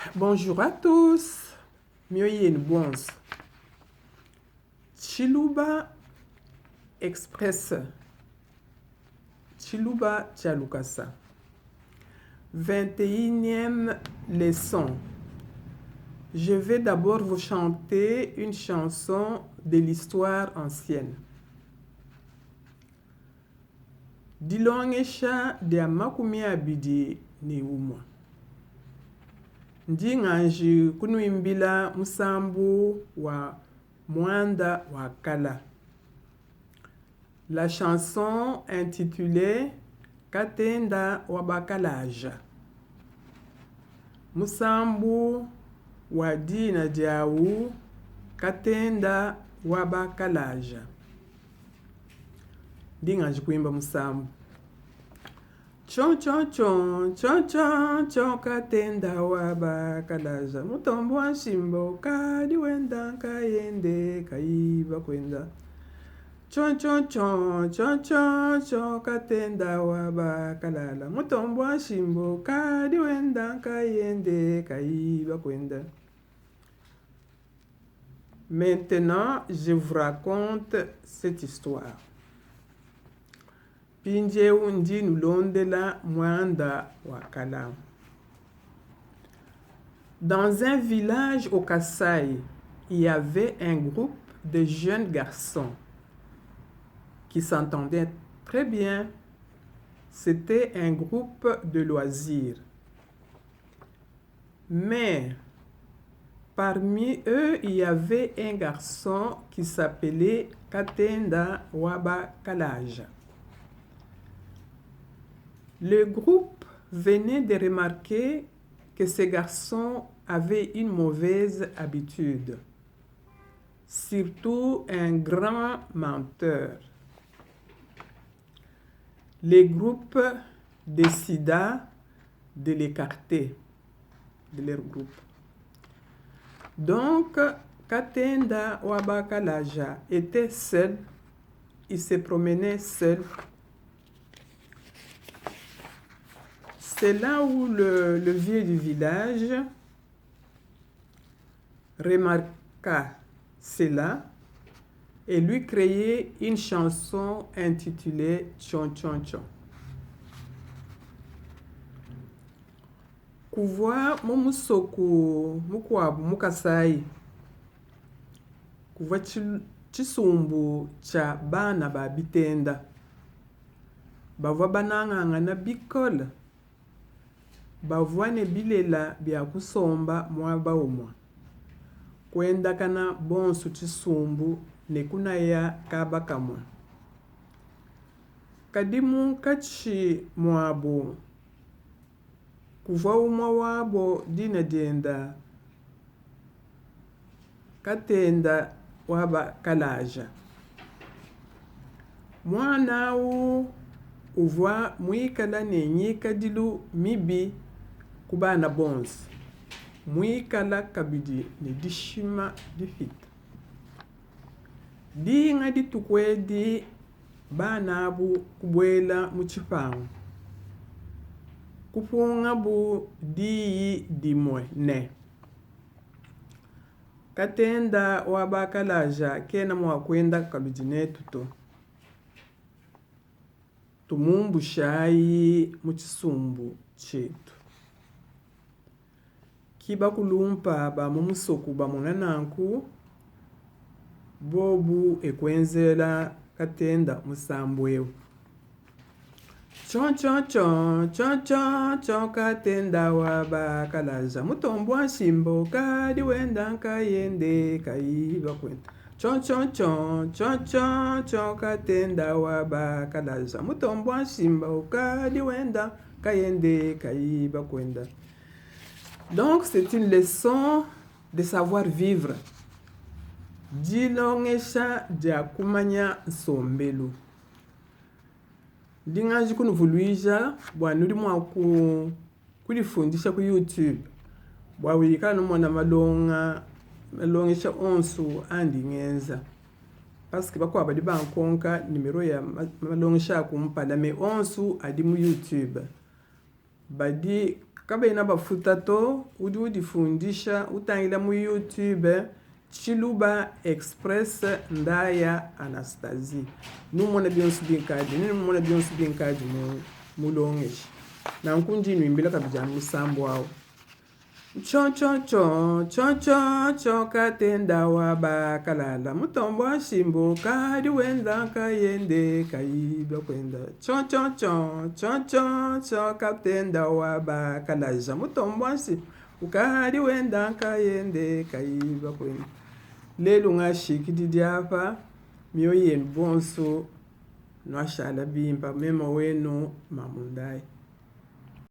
Bonjour à tous, mioyo yenu bonso. Tshiluba Express, Tshiluba tshia lukasa. 21e leçon. Je vais d'abord vous chanter une chanson de l'histoire ancienne. Dilongesha dia 21. Ndi nganji kunuimbila musambu wa muanda wa kala. La chanson intitulée Katenda wa Bakalaja. Musambu wa dina diawu Katenda wa Bakalaja. Ndi nganji kuimba musambu. Tchon tchon tchon tchon tchon tchon Katenda wa Bakalaja mutombo wa nshimba ukadi wenda nkayende kayi bakwenda. Tchon tchon tchon tchon tchon tchon Katenda wa Bakalala mutombo wa nshimba ukadi wenda nkayende kayi bakwenda. Maintenant, je vous raconte cette histoire. Mpindieu ndi nulondela muanda wa kala. Dans un village au Kasaï, il y avait un groupe de jeunes garçons qui s'entendaient très bien. C'était un groupe de loisirs. Mais parmi eux, il y avait un garçon qui s'appelait Katenda Waba Kalaja. Le groupe venait de remarquer que ce garçon avait une mauvaise habitude, surtout un grand menteur. Le groupe décida de l'écarter de leur groupe. Donc, Katenda Wabakalaja était seul, il se promenait seul. C'est là où le, le vieux du village remarqua cela et lui créait une chanson intitulée Tchon Tchon Tchon. Kuvua mu musoku mukuabu mu Kasaï, kuvua tshisumbu tshia bana ba bitenda bavua banangangana bikole. Bavua ne bilela bia kusomba muaba umue, kuendakana bonso tshisumbu ne kunaya kaba kamue. Kadi munkatshi muabu kuvua umue wabo dina dienda Katenda wa Bakalaja. Muana au uvua muikala ne ngikadilu mibi ku bana bonso, muikala kabidi ne dishima dipita. Dinga dituku edi bana abu kubuela mu tshipangu, kupungabu diyi dimue ne, Katenda wa Bakalaja kena mua kuenda kabidi netu to. Tumumbushayi mu tshisumbu tshietu. Ki bakulumpa ba mu musoku bamona nanku, bobu e kuenzela Katenda musambu eu. Tchon tchon tchon tchon tchon tchon Katenda wa Bakalaja mutombo wa nshimba ukadi wenda nkayende kayi bakwenda. Tchon tchon tchon tchon tchon tchon Katenda wa Bakalaja mutombo wa nshimba ukadi wenda nkayende kayi bakwenda. Donc c'est une leçon de savoir vivre. Dilongesha dia kumanya nsombelu. Ndi nganji kunuvuluija bua nudi mua kudifundisha ku YouTube bua wikala numona malonga malongesha onso andi ngenza. Parce que bakuabu badi bankonka numero ya malongesha a kumpala mais onso adi mu YouTube. Badi. Kabena bafuta to, udi udifundisha utangila mu YouTube Tshiluba Express Ndaya Anastasie. Numone bionso binkadi, numone bionso binkadi mulongeshe. Nanku ndi nuimbila kabidi anu musambu au. Tshio tshio tshio tshio tshio tshio katenda wa bakalala mutombo wa nshimbu kadi wenda nkayende kayi bia kuenda tshio tshio tshio tshio tshio tshio katenda wa bakalaja mutombo wa nshimbu ukadi wenda nkayende kayi bia kuenda. Lelu ngashikididi apa mioyo yenu bonso nuashala bimpa mema wenu mamu Ndaya.